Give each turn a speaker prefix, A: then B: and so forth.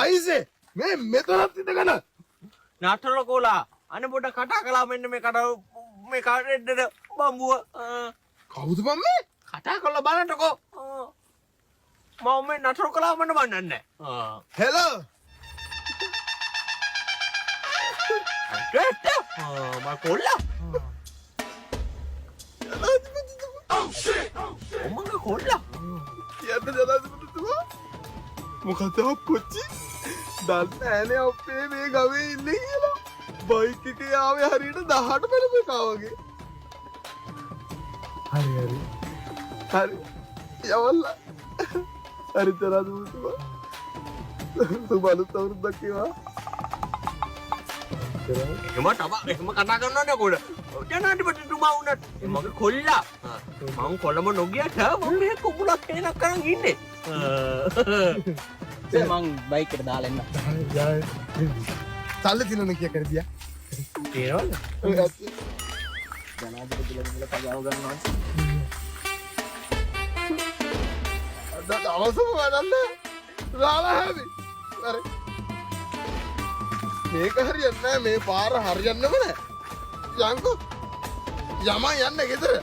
A: අයිසේ මේ මෙතනත් ඉඳගෙන
B: නටර කොලා අනේ පොඩ්ඩක් කතා කළා මෙන්න මේ කට මේ කඩෙන්නද බම්බුව.
A: කවුද බං මේ?
B: කතා කරලා බලන්නකෝ. මම මේ නතර කළා මට බන්නන්නේ නැහැ.
A: හෙලෝ.
B: මම කොල්ලා. ඔමගේ කොල්ලා.
A: කියන්න ජනාධිපතිතුමා මොකද අප්පච්චි දන්නේ නෑනේ අපේ මේ ගමේ ඉන්නේ කියලා. බයික් එකේ ආවේ හරියට 18 පෙරම එකා වගේ. හරි හරි හරි යවල්ලා. හරි ජනාධිපතිතුමා සුබ අලුත් අවුරුද්දක් වේවා.
B: එහෙම තම එහෙම කතා කරනවනේ කොල්ල. ජනාධිපතිතුමා වුණත් මගේ කොල්ලා. මං කොළඹ නොගියට මං මේ කුඹුලක් හේනක් කරන් ඉන්නේ.
C: මං බයික් එකට දාලා එන්න.
A: සල්ලි තියෙනවනේ කියා කර දියා.
B: තියෙනවද?
C: ජනාධිපතිලා කියලා පගාව ගන්නවා.
A: අද දවසම වැඩක් නෑ. දාලා හැවි. හරි. මේක හරියන්නේ නෑ, මේ පාර හරියන්නම නෑ. යන්කෝ. යමන් යන්න ගෙදර.